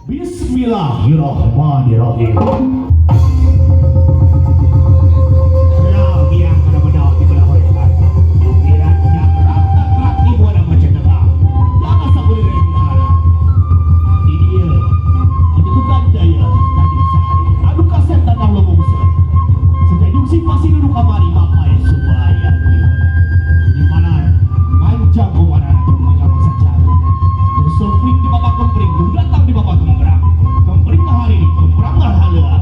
Bismillahirrahmanirrahim. Rabiang kana bedaw di belah wetan. Yukiran yang rata di buana macetega. Jangan sakulir di alam. Di dieu ditentukan daya Tanjung Sari. Anu kasep tandang lomongser. Sejajung si pasti duduk kamari mapai supaya di malar manjang kumarana termanjang sejarah. Tersempit di bapak kempring, datang di bapak kembrang. Kempring ngahari, kembrang ngahaleua.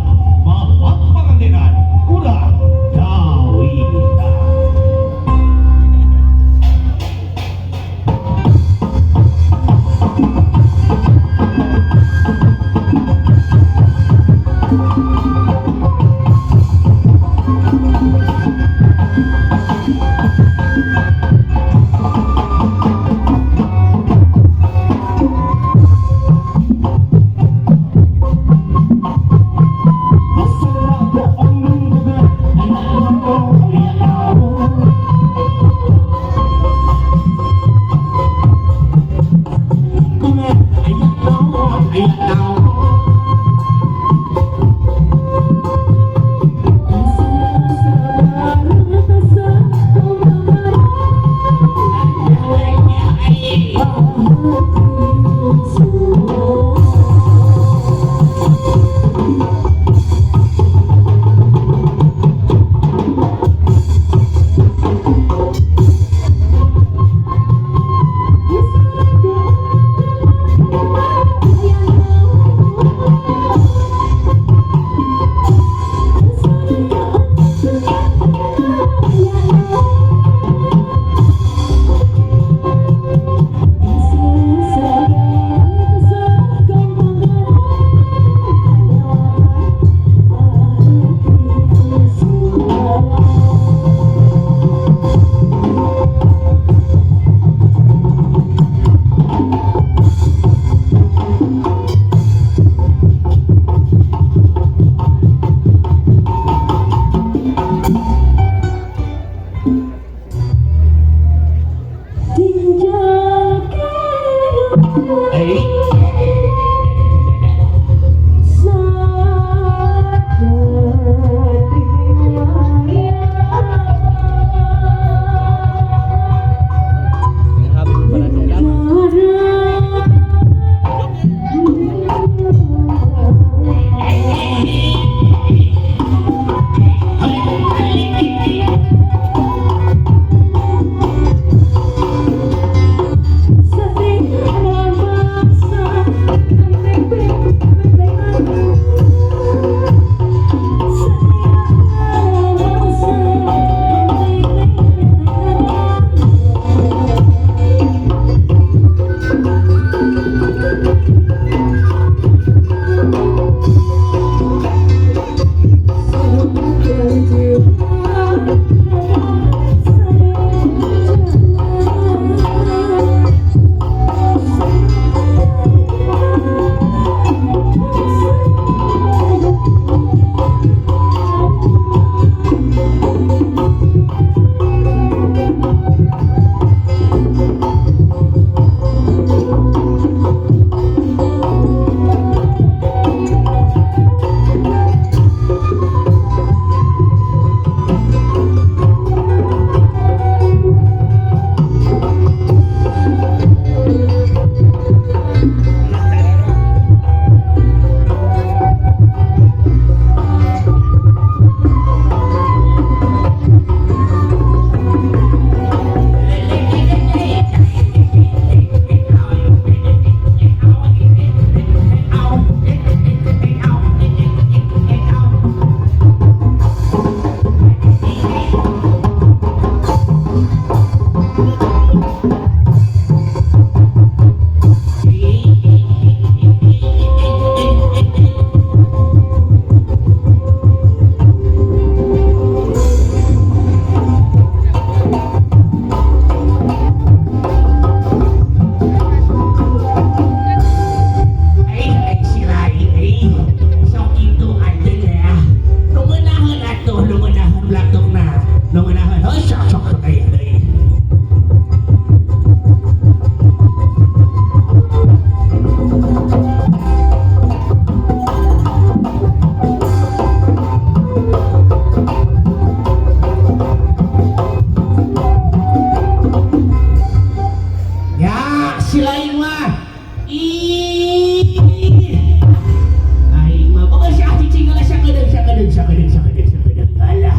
Aing mah boga si cicing heula sakedeung sakedeung sakedeung sakedeung sakedeung. Alah.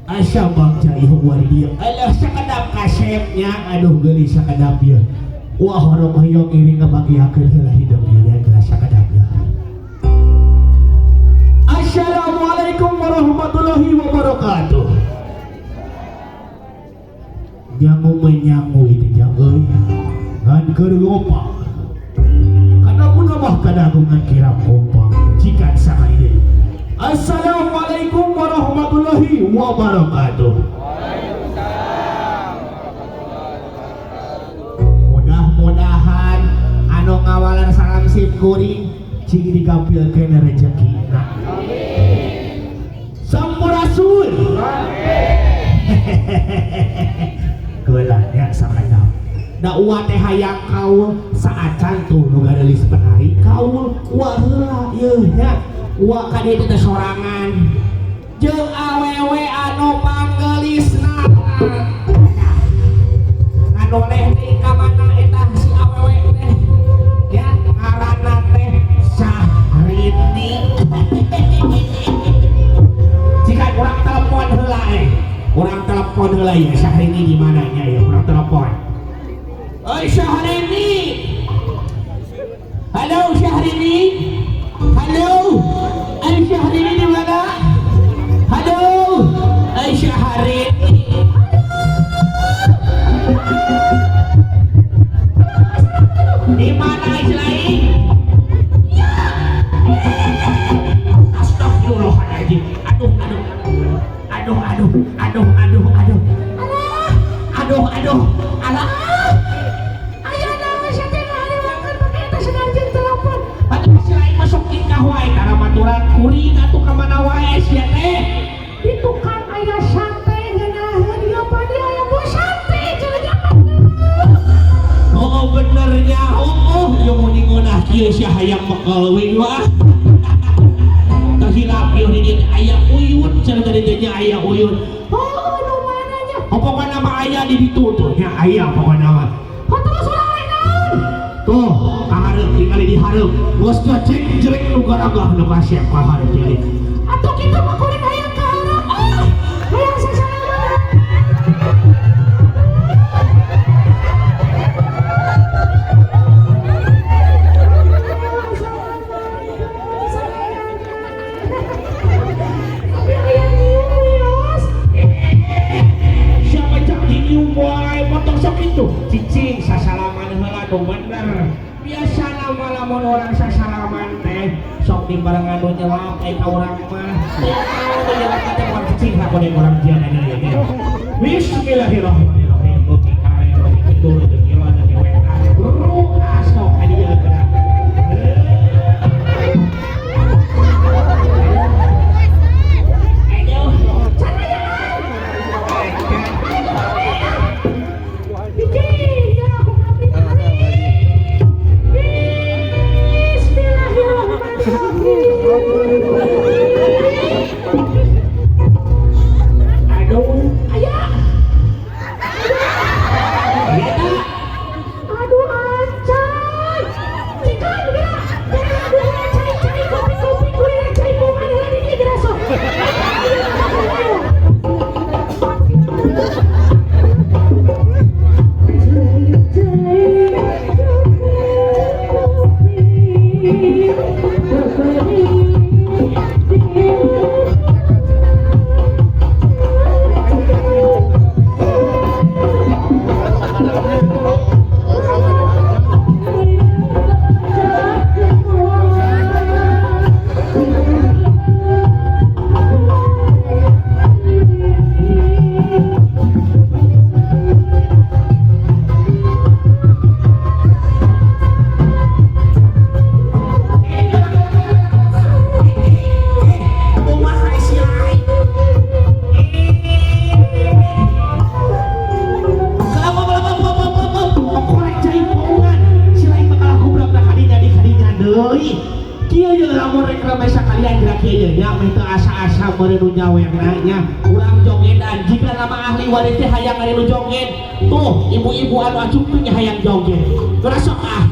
Asa bangsa ieu wari dieu. Alah sakedap kasepnya, aduh geulis sakedap ieu. Wah horong hoyong iring ngabagiakeun heula hidup ieu nya geus sakedap ieu. Assalamualaikum warahmatullahi wabarakatuh. Nyangu menyangu itu jang euy. Ngan keur ngopak. Kana pun mah kadagungan kirang kompak. Cikan sakali deui. Assalamualaikum warahmatullahi wabarakatuh. Mudah-mudahan anu ngawalan salam sim kuring cing digampilkeun rezekina. Sampurasun. Geulanya sakedap. Da uwa teh hayang kaul saacan tuh nu garelis penari kaul uwa heula yeuh nya. Uwa ka dieu teh sorangan. Jeung awewe anu panggelisna. Ngadoleh deui ka mana eta si awewe teh. Ya ngaranna teh Syahrini. Jika urang telepon heula eh. Urang telepon heula ya Syahrini di mana nya ya urang telepon. Oi Syahrini. Halo Syahrini. Halo. Ai Syahrini di mana? Halo. Ai Syahrini. Di mana Islain? Ya. Astagfirullahaladzim. Aduh, aduh. Aduh, aduh, aduh, aduh, aduh. Alah. Aduh, aduh. Alah. Aya naon sia teh ngahariwangkeun pake eta sedang jeung telepon. Atuh si lain masuk tingkah wae kana baturan kuring atuh ka mana wae sia teh. Di tukang aya sate ngeunaheun ieu padi aya buah sate cenah. Oh benernya, oh ieu mun ngeunah kieu sia hayang mekel we wah. Teu hilap ieu di dieu aya uyut cenah tadi teh nya aya uyut. Oh nu mana nya? Oh pokona mah aya di ditu tuh nya aya pokona mah. Oh terus urang rek naon? Tuh ka hareup tingali di hareup. Geus cek jelek nu garagah nu kasep ka hareup tingali. Atuh kitu mah kuring hayang ka hareup. Ah, hayang sasalaman. Tapi hayang nyium wios. Siapa cak nyium wae motong sok itu. Cicing sasalaman heula nu bener. Biasana mah lamun urang sasalaman teh sok dibarengan nu nyelap ka urang mah. Teu naon nu nyelap teh bukan cicing lakon urang jian ada ya teh. Bismillahirrahmanirrahim. Beuki kare beuki kidul teu ngilon teu wetan. Ruas sok ka dieu geura. Aduh. Biji, ya aku ngerti tadi. Bismillahirrahmanirrahim. Aduh. Ayah, Eta. aduh ancan. Cikan geura. Geura geura cai-cai kopi-kopi kuring cai bunga heula di dieu geura sok. Kumaha si lain? Korek cai paungan. Si lain bakal gubrak da kadinya di kadinya deui. Kieu ye lamun rek rame sakalian gerak kieu ye nya meh teu asa-asa meureun nu nyawerna nya. Urang jogedan jika nama ahli waris teh hayang ari nu joget. Tuh ibu-ibu anu acuk teh hayang joget. Geura sok ah.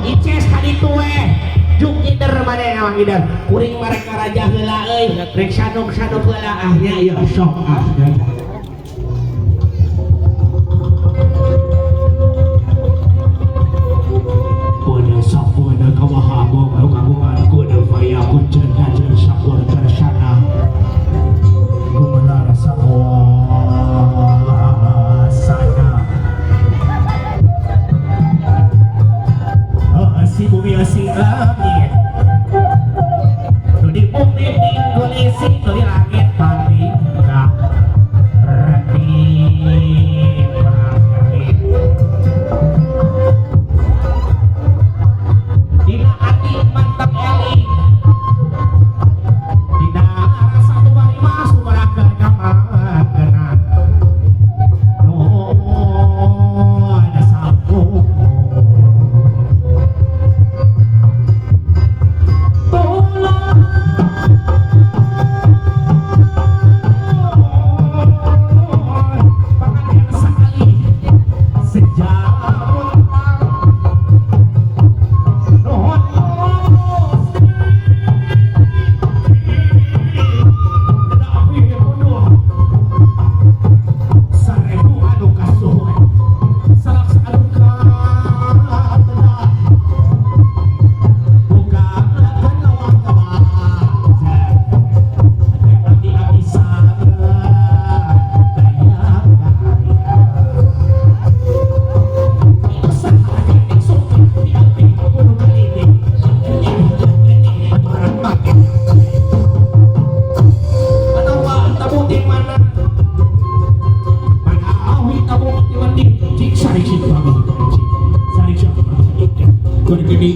Ices ka ditu we. Juk ngider maneh emang ngider. Kuring marek ngaraja heula euy. Rek sanuk-sanuk heula ah nya ieu sok ah. Kuda sakuda kawahago kagungan kuda faya kucen kajen sakur tersana gumelar sakuasana si bumi si langit nu di bumi tinggulisi nu di langit patingkah reti prakerit Dina hati mantap eling Dina rasa tumari mas tumarakeun ka makena Nuhun sampun Tolong pangandian sakali sejak Nuhun Tapi bunuh sarebu anu kasuhun salaksa anu katedah buka lawang kabaca abdi-abdi sabar daya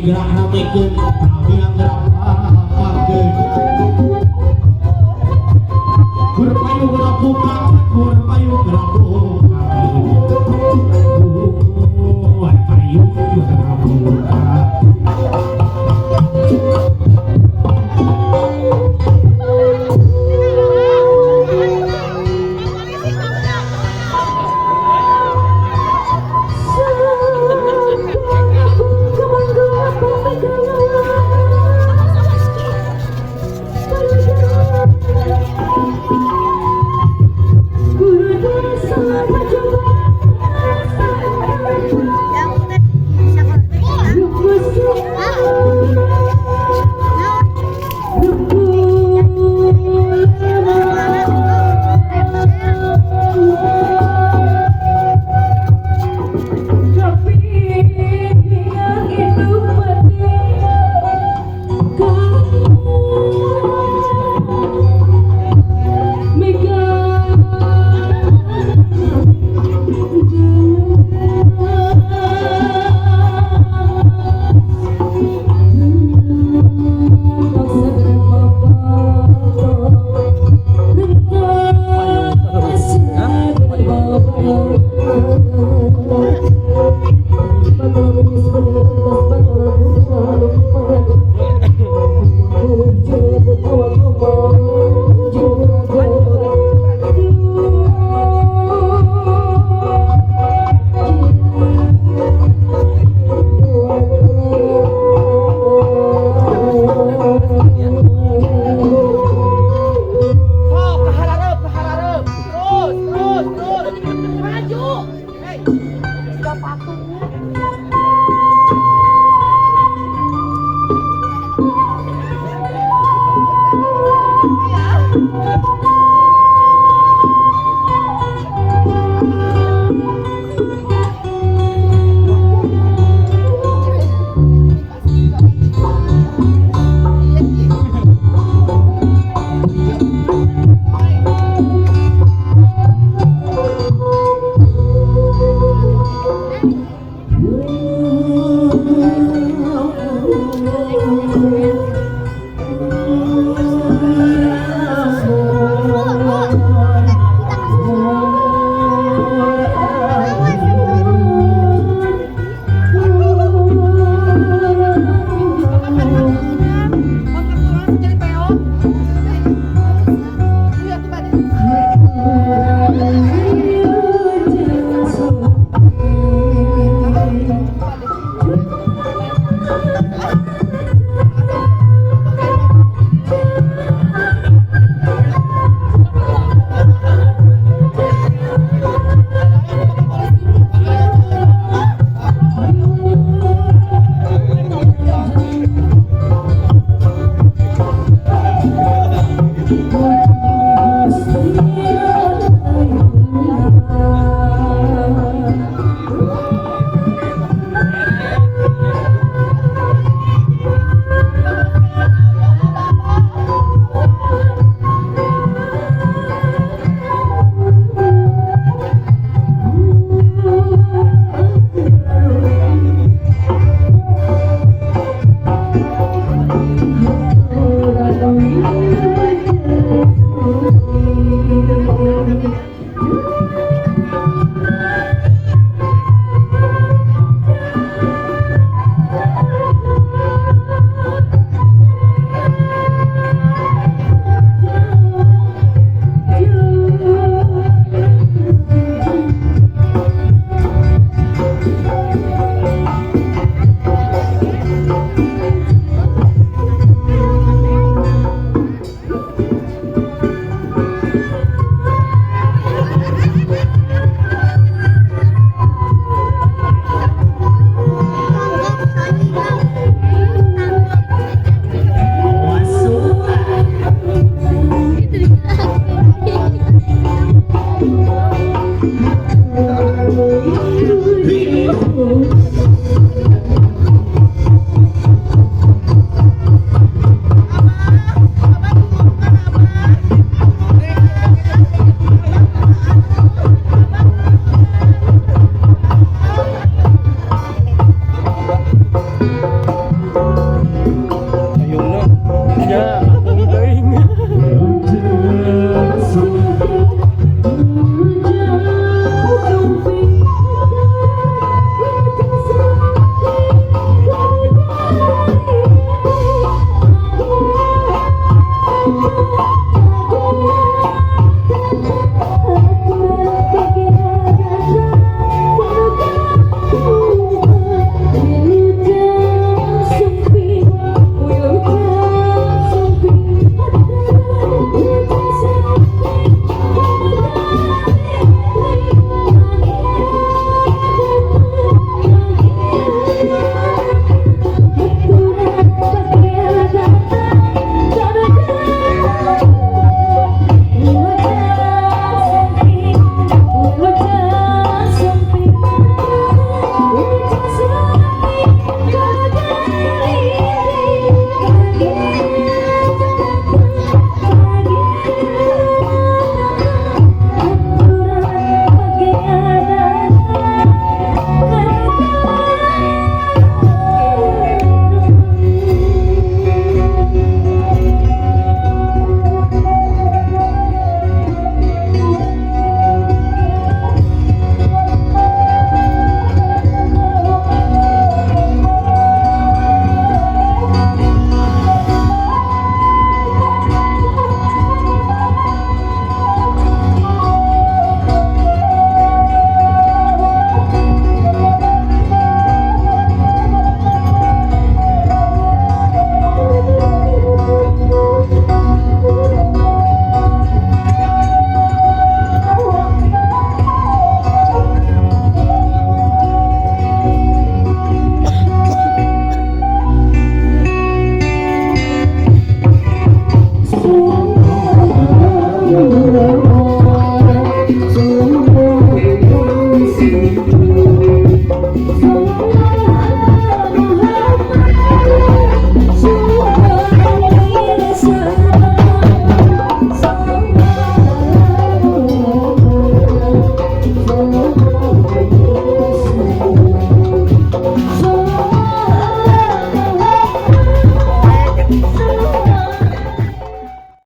gerak ramekeun kami gerak papakeun Gur payu gerak buka gur payu gerak buka gur payu gerak buka. Oh, kehararep, kehararep. Terus, terus, terus. Maju. Hei, sudah patungnya.